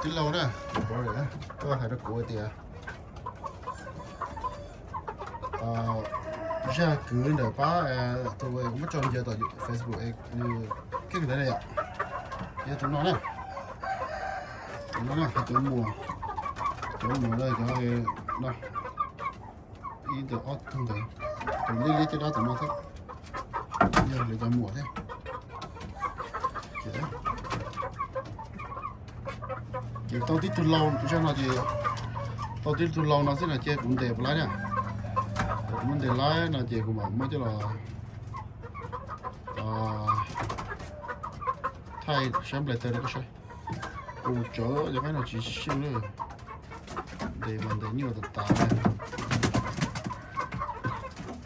Lau na, koj hais rau kuv tias zaj kwv ntawm pab tus muab tso ncaws tom Facebook nws keej ntawd na yom. Yog tus no na, tus no na, cov muam, cov muam na, cov no, ib ntawm ob tug ntawd, tus liab liab caj dab tom no thiab, yog lawv cov muam thiab. Ces tau tib tug lau, zaj no ces tau tib tug lau no xwb no ces kuv ntes puas laib na. Kuv muab ntes laib no ces kuv mam muab coj los thaij sab nplais taw rau koj saib. Kuv tsawv cov qaib no tsis sib xyeej na. Ntes mas ntes nyuaj tas tas.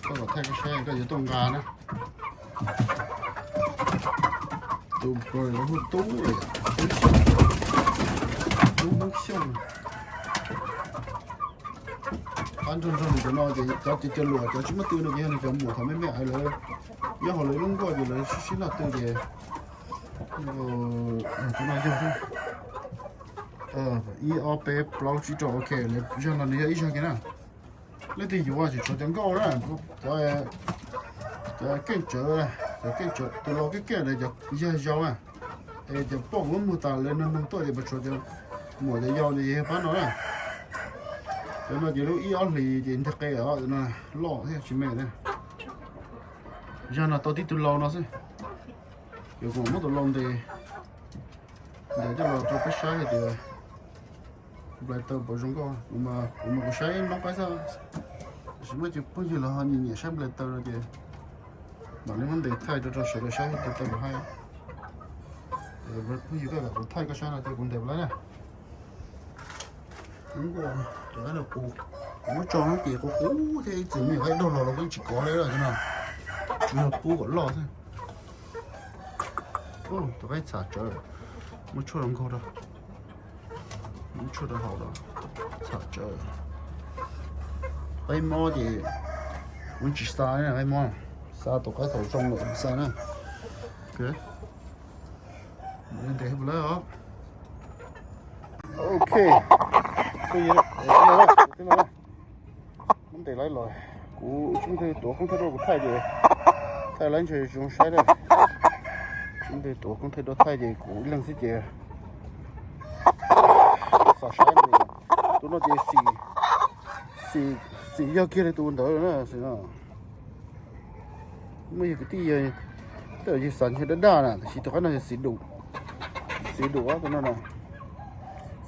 Koj kom thaij koj saib koj yuav tuaj nqa na. Tus pro lawv hu Tub lawm, Tub Hmoob Xyooj. Qab nrog nrog nws cov no ces cov cov luam cov tsis muaj tw no ces yog nws cov muam thaum me me lawv nyob hauv lawv lub nkuaj ces lawv sib sib noj tw ces tus no yog ib ob peb plaub tsib rau, ok, zaj no nws yog ib zaj kiag na. Leej twg yuav tsis tshuav cov nkauj na, cov keej tsawv, cov keej tsawv, tus lau keej keej ntawd cov yog yau na. Es cov poj muab muag tas lawv nug nug tuaj ces mas tshuav cov muam cov yau ces yog pab no na. Cov no ces lub ib ob hlis ces nteg qe os, cov no loj thiab tsis me na. Zaj no tau tib tug lau no xwb. Yuav kuv muab tus lau ntes, ntes coj los rau peb saib hais tias nplais taw puas zoo nkauj. Kuv mas kuv saib noob qaib xwb, tab sis muaj cov phooj ywg los ho nyiam nyiam saib nplais taw no ces mam li muab ntes thaij rau rau sawv daws saib nplais taw puas haib. Phooj ywg koj kom kuv thaij koj saib no ces kuv ntes puas laib na. Kuv muab tso no ces qub qub thiab, ib txwm me qaib dog los los kuj tsis kov li no, tsuas yog pub kom loj xwb. Tus qaib txham tsawv, muab tshuaj rau nkaug rau, muab tshuaj rau haus rau, txham tsawv. Qaib mob ces kuv tsis xa, qaib mob xa tus qaib thaum zoo lawm xa na. Ntes lawm os. Ok, muab ntes laib los, kuv tsis muaj tuav koob thaij rau kuv thaij ces thaij laib ntshe zoo saib na. Tsis muaj tuav koob thaij rau thaij ces kuv ib leeg xwb ces xav saib. Tus no ces xim, xim yog kiag li tus ntawd na, xim no. Muaj yog kwv tij, tej zaum yog xav ntshe daj daj na, tab sis tus qaib no yog xim dum, xim dum tus no na,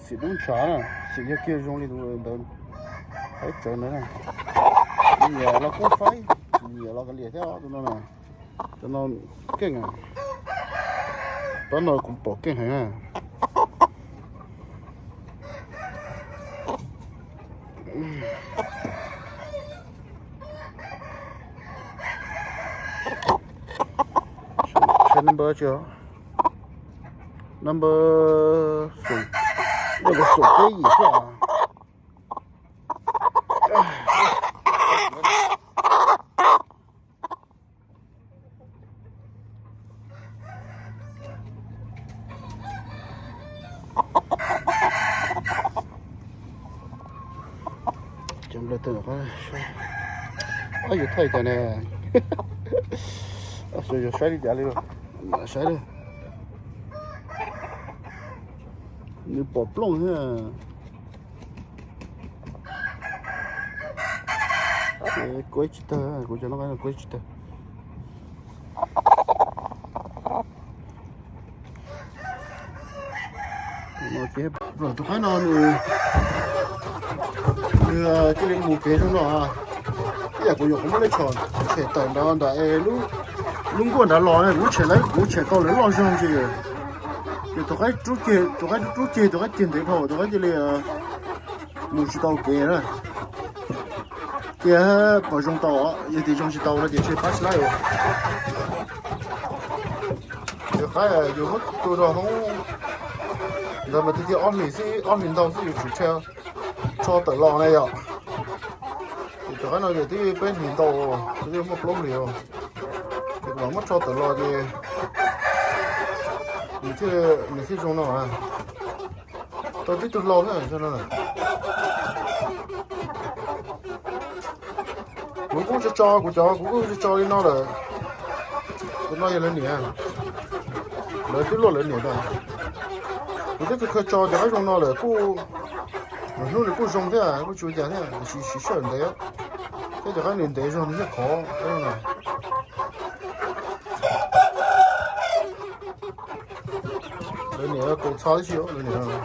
xim dub ntshav na, xim yog kiag zoo li tus ntawd, qaib tsawv ntawd na. Nyiam los kuj faib, nyiam los kav liam thiab tus no na. Cov no keej, pab no kuv pom keej heev na. Saib number tsi, number xum, number xum peb yim xwb. Cov nplai taw, ab, yuav thaij cas ne? Yuav saib li cas li, saib, nws pom plooj thiab. Kuv tsis tawg, kuv cov no kuv tsis tawg. Tus qaib no nws, nws cia li mus kev zoo no, ib yam kuv yuav kuv muab lub tsho tshem tawm nrad ntawm lub nkuaj nrad los ne, kuv tshem lawv, kuv tshem tau lawv loj zog ntsis. Ces tus qaib rub ceg, tus qaib rub ceg, tus qaib ceg ntev dhau, tus qaib cia li mus tsis tau kev na. Cia pom zoo tau, yog tias zoo tsis tau no ces tshem pab tsis laib. Yog qaib yus muab tua rau hoob ntawd mas tiag tiag ob hlis xwb, ob hlis ntau xwb yus tsum tsho tawm los na yom. Ces cov qaib no ces twb peb hlis ntau, twb muaj plaub hlis, ces kuv mam muab tsho tawm los ces nws thiaj zoo no. Tau tib tug hlau thiab no. Kuv kuj tso tso, kuv cov kuv kuj tso tso li no lawm. Tus no yog lawv niam, lawv twb luaj lawv niam tas. Kuv twb khaws khaws tso cov qaib zoo no lawm kuj, hnub nws kuj zoo thiab kuj tsis ua cas thiab, tiam sis siv sij hawm ntev, thiab cov qaib nws ntev zog nws thiaj khov. Lawv niam kaus txho tib si, lawv niam no.